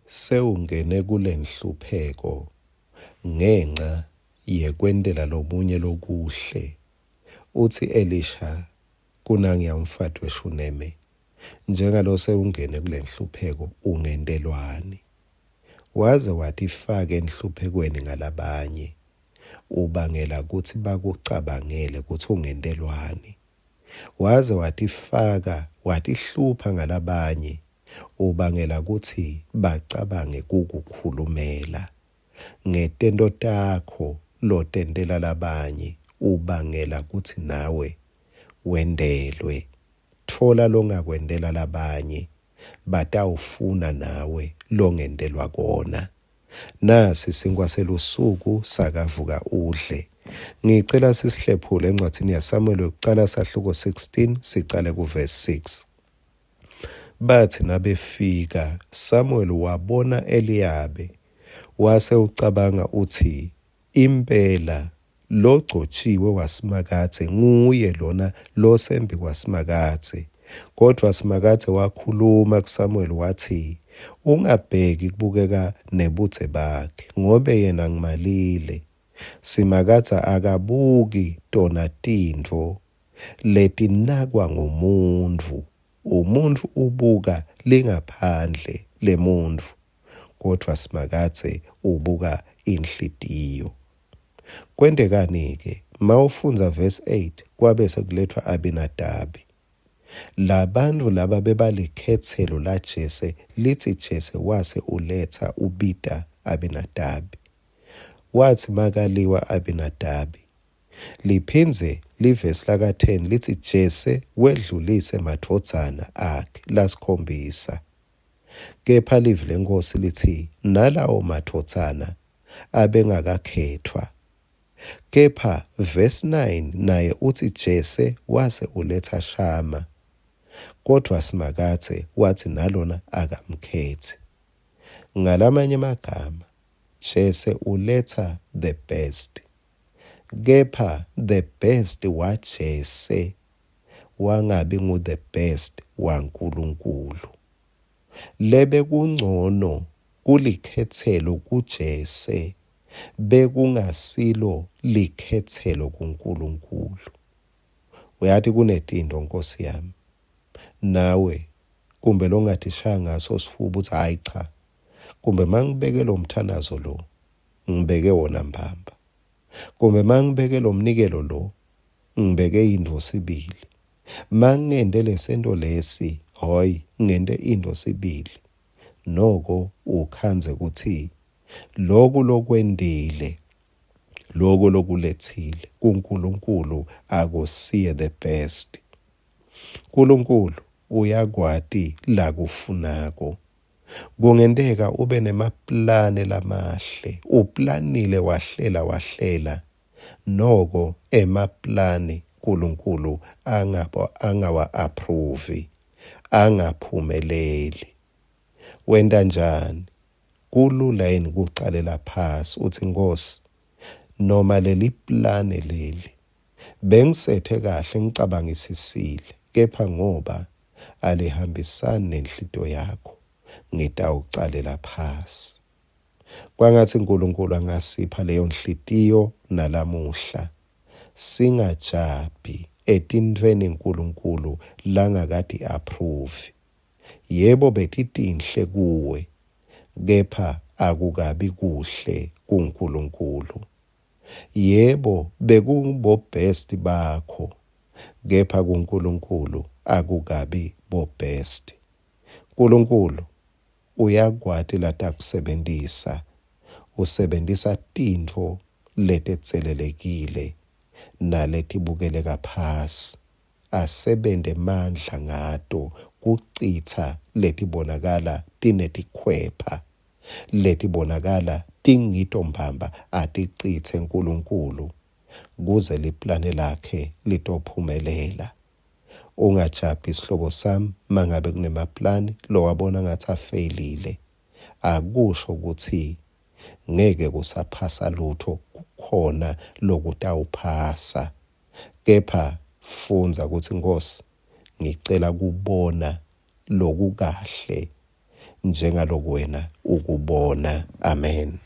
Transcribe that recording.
Sewungene kulenhlupheko ngenca yekwentela lomunye lokuhle. Utsi Elisha kunangiya umfati weShunemi, Njengalosewungene kulenhlupheko ungentelwani? Waze watifaka enhluphekweni ngalabanye, ubangela kutsi bakucabangele kutsi ungentelwani. Waze watifaka watihlupha ngalabanye, ubangela kutsi bacabange kukukhulumela. Ngetento takho lotentela labanye, ubangela kutsi nawe wentelwe. Tfola longakwentela labanye, batawufuna nawe longentelwa kona. Nasi sinkhwa selusuku sakavuka udle. Ngicela sisihlephule encwadzini yaSamuel wekucala sahluko 16 sicale kuvesi 6. Batsi nabefika, Samuel wabona Eliyabe wase ucabanga utsi, Impela logcotjiwe waSimakadze nguye lona losembikwasimakadze. Kodvwa Simakadze wakhuluma kuSamuweli watsi, Ungabheki kubukeka nebudze bakhe, ngobe yena ngimalile. Simakadze akabuki tona tintfo letinakwa ngumuntfu. Umuntfu ubuka lingaphandle lemuntfu, kodvwa Simakadze ubuka inhlitiyo. Kwentekani-ke? Mawufundza verse 8 kwabe sekuletfwa Abinadabi. Labantfu laba bebalikhetselo laJese litsi Jese wase uletsa ubita Abinadabi. Watsi makaliwa Abinadabi, liphindze livesi laka-10 litsi Jese wedlulise emadvodzana akhe lasikhombisa. Kepha livi leNkhosi litsi nalawo madvodzana abengakakhetfwa. Kepha verse 9 naye utsi Jese wase uletsa Shama. Kodvwa Simakadze watsi nalona akamkhetsi. Ngalamanye emagama, Jese uletsa the best. Kepha the best waJese wangabi ngu the best waNkulunkulu. Lebekuncono kulikhetselo kuJese bekungasilo likhetselo kuNkulunkulu. Uyati kunetintfo Nkosi yami nawe kumbe longatishaya ngaso sifuba utsi hhayi cha kumbe mangibeke lo mthandazo lo ngibeke wona mbamba kumbe mangibeke lo mnikelo lo ngibeke intfo sibili mangente lesento lesi hoyi ngente intfo sibili noko ukhandze kutsi loku lokwentile loko lokuletsile kuNkulunkulu akusiye the best. Nkulunkulu uyakwati lakufunako. Kungenteka ube nemaplane lamahle, uplanile wahlela wahlela, noko emaplani Nkulunkulu angabo angawa-approve, angaphumeleli. Wenta njani? Kulula yini kucalela phasi utsi Nkhosi noma leli plane leli bengisethe kahle ngicabangisisile kepha ngoba alihambisani nenhlitiyo yakho ngitawucalela phasi. Kwangatsi Nkulunkulu angasipha leyo nhlitiyo nalamuhla. Singajabhi etintfweni Nkulunkulu langakati approve. Yebo betitinhle kuwe, kepha akukabi kuhle kuNkulunkulu. Yebo bekubo best bakho, kepha kuNkulunkulu akukabi bo best. Nkulunkulu uyakwati latakusebentisa. Usebentisa tintfo letetselelekile naletibukeleka phasi, asebente emandla ngato kucitsa letibonakala tinetikhwepha, letibonakala tingito mbamba aticitse Nkulunkulu kuze liplane lakhe litophumelela. Ungajabhi sihlobo sami mangabe kunemaplani lowabona ngathi afeyilile. Akusho ukuthi ngeke kusaphasa lutho kukhona lokutawuphasa. Kepha fundza kutsi Nkhosi ngicela kubona lokukahle njengaloku wena ukubona. Amen.